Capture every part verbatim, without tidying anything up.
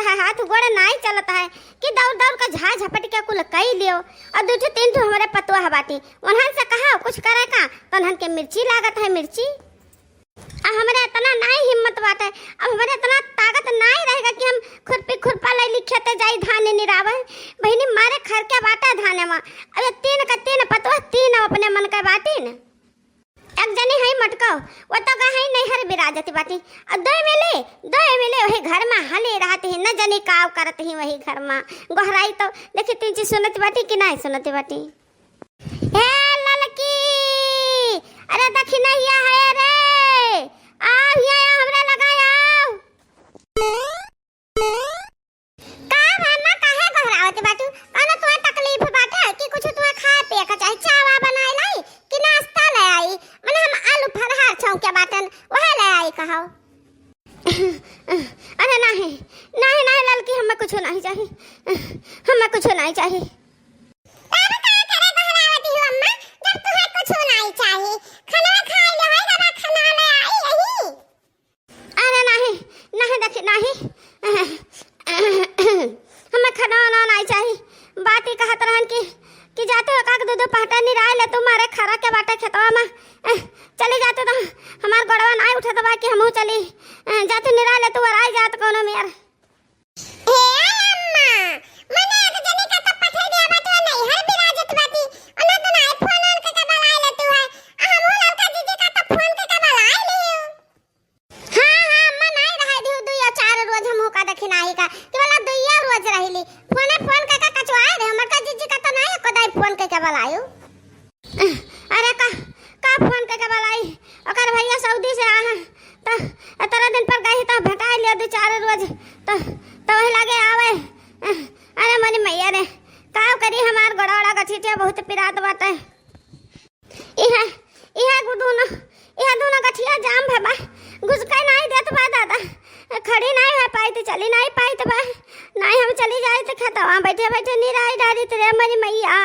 है, हाथ गोड़ नाई चलत है कि दौड़ दौड़ के झाड़ झपट के कुल कई लियो। और दू ठो तीन ठो हमरे पतोह बाटी, उन्हन से कहा कुछ करे का, तो उन्हन के मिर्ची लागत है, मिर्ची। आ हमरे इतना नाई हिम्मत बाटे, अब हमरे इतना ताकत नाई रहेगा कि हम खुरपी खुरपा ले ली खेते जाई धान निरावे। बहिनी मारे खर के बाटे धान में, अब ये तीन का तीन पतोह तीन अपने मन के बाटी न। एक जनी है मटको, वो तो गए है नैहर बिराजत बाटी। अब दो मिले, दो मिले वही घर में हले रहत ही, न जनी काव करत ही वही घर में। गोहराई तो देखी तीन चीज सुनत बाटी कि नहीं सुनत बाटी। हे ललकी, अरे दखिनहिया है रे, आओ हिया, आओ हमरा लगा आओ। का बा अम्मा, काहे गोहरावत बाटू? कौनो तुहे तकलीफ बाटे कि कुछ तुहे खाए पिए के चाही? चावा बनाए लाई कि नाश्ता ले आई? मने हम आलू फरहार छौंके बाटन, वहे ले आई कहो। अरे नाही, नाही, नाही ललकी, हमें कुछ नहीं चाही, हमें कुछ नहीं चाही। तब का करे गोहरावत हो अम्मा, जब तुहे कुछ नहीं चाही? खाना खा ले, है बाबा, खाना ले आई यही। अरे नाही, नाही देखी, नाही। हमें खाना वाना नाही चाही। बात ही कहत रहन कि, कि जाते हो का दो दो पहटा निराय ले तू मारे खरा के बाटे खेतवा में। अह, चली जाते तो हमार गोड़वा नाही उठत बा कि हमहू चली। अह, जाते निराय ले तू वराई जात कोनो मेर। हे अम्मा, मने एक जनी का तो पठे दिया बाटे नैहर बिराजत बाटी। ओने तो नाही फोन ओन के, के बलाए ले तू है। आ हमहू ललका जीजी का तो फोन के, के बलाए लियो। हाँ, हाँ, अम्मा, नाही रहे दिहु दुइया चार रोज हम होका देखी नाही का। कि बोला दुइया रोज रहिली। फोने फोन कइके कचवाए दे, हमर का जीजी का तो नाही एको दाई फोन कइके बलायु। अरे का, का फोन कइके बलाई? ओकर भैया सऊदी से आहा। त एतना दिन पर गई त भेटाए लिया दू चार रोज। त, त वही लागे आवे। अरे मोरी मैया रे, का करी, हमार गोड़ा ओड़ा गठिया बहुत पिरात बाटे। इहे, इहे गु-, दूनो, इहे दूनो गठिया जाम भे बा, घुसकै नाई देत बा दादा, खड़ी नाई होइ पाइत, चली नाई पाइत बा, नाई हम चली जाइत खेतवा, बैठे बैठे निराई डारित रे मोरी मैया।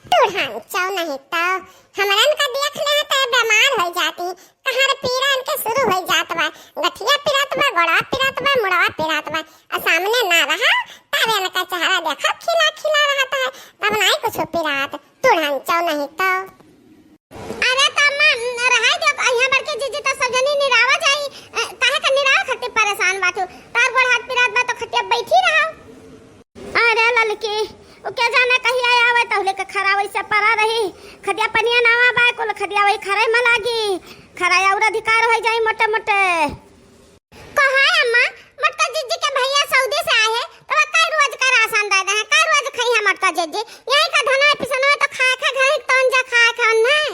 टूढ़न चौ नहीं तो, हमरन का देख ले तो बीमार होइ जाती, कहाँ रे पीरा इनके शुरू होइ जात बा, गठिया पिरात बा, गोड़वा पिरात बा, मुड़वा पिरात बा, आ सामने ना रहा, तब इनका चेहरा देखो खिला खिला रहत है, तब नाई कुछ पिरात। टूढ़न चौ नहीं तो। अरे त अम्मा, रहाई दे, यहाँ बड़की जीजी त सब जनी निरावा जाई, अ, काहे का निरावा खातिर परेशान बाटू? तार गोड़ हाथ पिरात बा तो खटिया बैठी रहा। अरे ललकी, उ के जाने कहिया आवे, तहुले के खरा वैसे परा रही। खदिया पनिया नावा बा, कुल खदिया वही खराई में लागी। खराई और अधिकार होइ जाई मोटे मोटे। कहा अम्मा, मोटका जीजी के भैया सऊदी से आए हैं, तो वो कई रोज का राशन दे दे हैं, कई रोज खाई है मोटका जीजी। यही का धनवा पिसनवा तो खाए खा, घर ही तौन जा खाए खा उन्हें।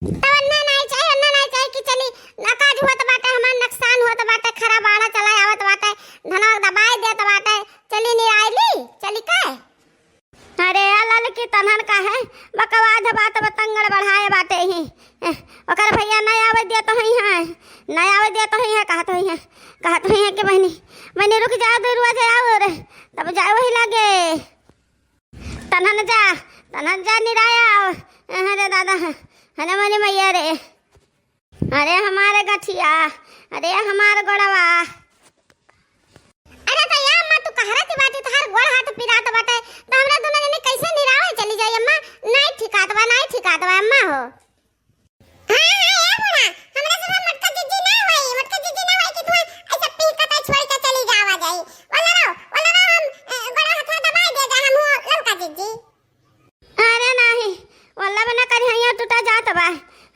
तो उन्हें नहीं चाहिए, उन्हें नहीं चाहिए कि चली, अकाज होत बाटे, हमार नुकसान होत बाटे, खरा बाड़ा चला आवत बाटे, धनवा दबाई देत बाटे, चली निराई ली, चली का? अरे आ ललकी तनहन काहे बकवाद बात बतंगड़ बढ़ाए बाटे ही। एह, ओकर भैया नहीं आवे देत होई हैं, नहीं आवे देत होई हैं, कहत होई हैं, कहत होई हैं कि बहिनी, बहिनी रुक जाओ, दू रोज आओ रे, तब जाए वही लागे। तनहन जा, तनहन जा निराया आओ। अरे दादा, अरे मोरी मैया रे। अरे हमारे गठिया, अरे हमार गोड़वा। अरे त या अम्मा, तू कहरा की बाटी, तोहार गोड़ हाथ पिरात बाटे, त हमरा दोनों जने कैसे निरावे चली जाई अम्मा? नाई ठिकात बा, नाई ठिकात बा अम्मा हो। हाँ, हाँ, ए बूढ़ा, हमरा से मोटका जीजी ना होई, मोटका जीजी ना होई कि तू ऐसे पीकत छोड़ के चली जावा जाई। वाला रहो, वाला रहो, हम, ए, गोड़ हाथ दबाई दे जा, हम हो ललका जीजी। अरे नाही, वल्ला बना करिहैया टूटा जात बा।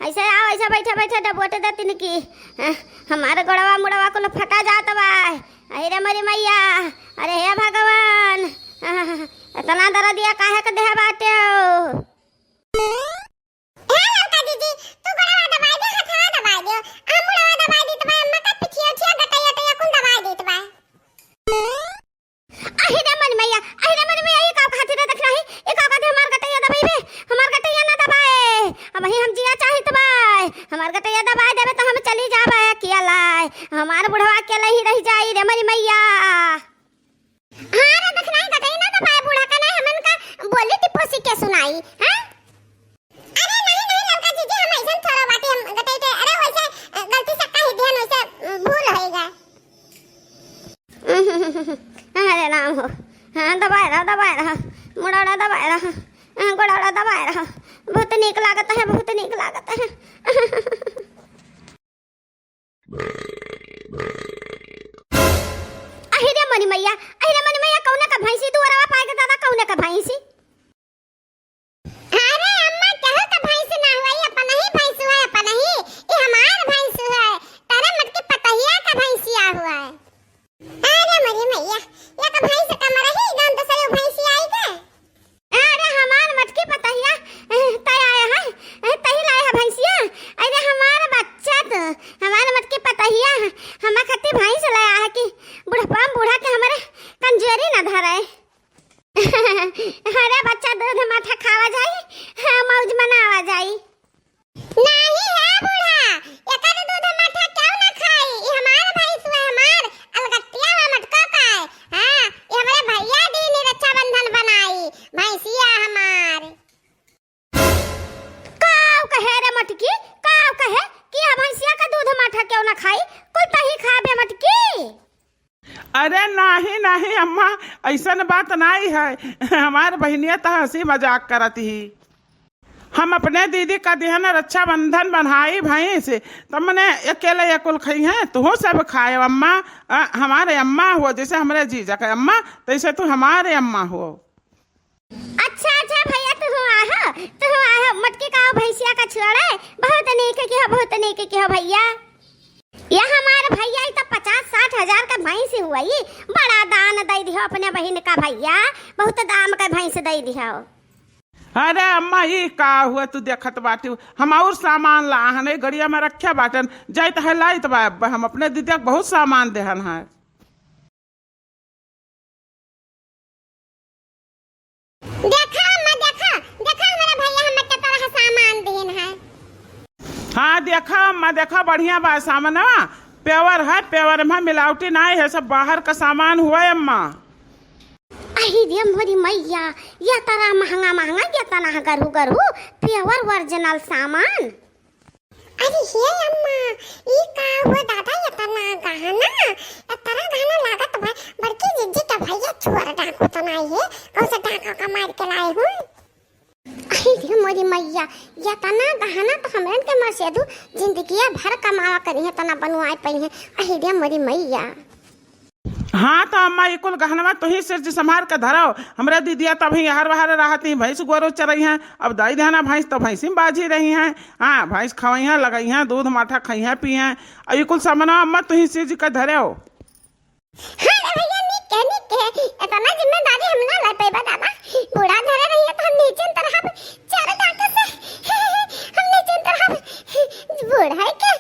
ऐसे आओ, ऐसे बैठे बैठे डबोट देतिन की, अ, हमार गोड़वा मुड़वा कुल फटा जात बा। अरे मोरी मैया, अरे हे भगवान, अ, इतना दर्दिया काहे के देह बाटे हो? हे ललका जीजी, तू गोड़वा दबाई दे, हथवा दबाई दे, आ मुड़वा दबाई देत बा, अम्मा का पिठिया उठिया गटैया टैया कुल दबाई देत बा। अहि रे मोरी मैया, अहि रे मोरी मैया, ई का खातिर रे दखिनही, ई का खातिर हमार गटैया दबाई बे, हमार गटैया ना दबाए, अब ही हम जिया चाहित बा, हमार गटैया दबाए देबे तो हम चली जाबे अकेला, हमार बुढ़वा अकेला ही रह जाई रे मोरी मैया। हाँ रे दखिनही, गटैया ना दबाए, बूढ़ा का नहीं, हमन का बोली टिपोसी के सुनाई, हैं? अरे नहीं, नहीं, ललका जीजी, हम ऐसन थोड़ा बाटी, हम गटई के, अरे वैसे, अ, गलती से कह दिहन, वैसे, अ, भूल होई गए। अरे राम हो, हाँ, दबाए रहा, दबाए रहा, मुड़ौड़ा दबाए रहा, हाँ, गोड़ौड़ा दबाए रहा। बहुत नीक लागत है, बहुत नीक लागत है। अहि रे मोरी मैया, अहि रे मोरी मैया, कौने का भैंसी दुअरवा पाए के दादा, कौने का भैंसी? अरे अम्मा, केहू का भैंस ना हुआ, ई अपन ही भैंस हुआ, अपन ही, ई हमार भैंस हुआ, तारे मटकी पतहिया का भैंसिया हुआ। अरे मोरी मैया, या का भैंस का मरही, गाँव दूसरे भैंसिया आई का? अरे हमार मटकी पतहिया, ए, तय आया है, ए, तही लाया है भैंसिया। अरे हमार बच्चा तो, हमार मटकी पतहिया, हमार खातिर भैंस लाया है कि बुढ़पा में बूढ़ा के हमारे कमजोरी ना धरे। अरे बच्चा, दूध माठा खावा जाई, हाँ, मौज मनावा जाई। नाही है बूढ़ा, एकर दूध माठा केहू ना खाई, ई हमार भैंस हुआ, हमार अलगतिया हुआ मटको का है। हाँ, ई हमरे भैया दीन रक्षाबंधन बनाई, भैंसिया हमार। काव कहे रे मटकी, काव कहे कि आ भैंसिया का दूध माठा केहू ना खाई, कुल तही खाबे मटकी। अरे नाही, नाही अम्मा, अइसन बात नाही है। हमार बहिनिया त हँसी मजाक करत ही। हम अपने दीदी का दिहन रक्षाबंधन बन्हाई भैंस, त मने अकेले ये कुल खइहैं, तुहूँ सब खाए अम्मा। अ, हमारे अम्मा हो, जैसे हमरे जीजा के अम्मा, तैसे तू हमारे अम्मा हो। अच्छा, अच्छा भैया, तुहूँ आहो, तुहूँ आहो, मटकी का भैंसिया का छोड़े, बहुत नीक किहो, बहुत नीक किहो भैया। या हमार भैया, ई त पचास साठ हजार का भैंस हुई, बड़ा दान दइ दिहो अपने बहिन का भैया, बहुत दाम का भैंस दइ दिहो। अरे अम्मा, ई का हुआ तू देखत बाटी, हम और सामान लाहन, ए गड़िया में रखे बाटन, जाइत है लाइत बा, हम अपने दीदी के बहुत सामान देहन है। देखा अम्मा, देखा, देखा हमारा भैया हमें के तरह सामान दीन है। हाँ देखा अम्मा, देखा बढ़िया बा सामानवा, pure है, pure में मिलावटी नाई है, सब बाहर का सामान हुआ है अम्मा। अहि रे मोरी मैया, या तरह महंगा महंगा, या तरह गरहू गरहू, pure original सामान। अरे हे अम्मा, ई का हो दादा, एतना गहना, एतना गहना लागत बा, बड़की जिज्जी के भैया चोर डाकू त नाई है, कौन से डाका का मार के लाए हो? अरे रे मोरी मैया, एतना गहना त हमरन के मर्सेदू जिंदगिया भर कमावा करी है, तना बनवाए पई है। अरे रे मोरी मैया। हाँ, त अम्मा, ई कुल गहनवा तुही सिरजी संभार के धरव। हमरे दीदिया त अबहीं हर वहर रहत ही, भैंस गोरू चरइहैं। अब दइ देहना भैंस, त भैंसी में बाझी रहिहैं। हाँ, भैंस खवइहैं, लगइहैं, दूध माठा खइहैं, पिहैं। अउ ई कुल सामानवा अम्मा तुही सिरजी के धरव। हाँ रे भैया, नीक के, नीक के। एतना जिम्मेदारी हम ना ले पइबा दादा। बूढ़ा धरे रहिहैं त हम नीचे उतरब, चार डाके से हम नीचे उतरब। बूढ़ा के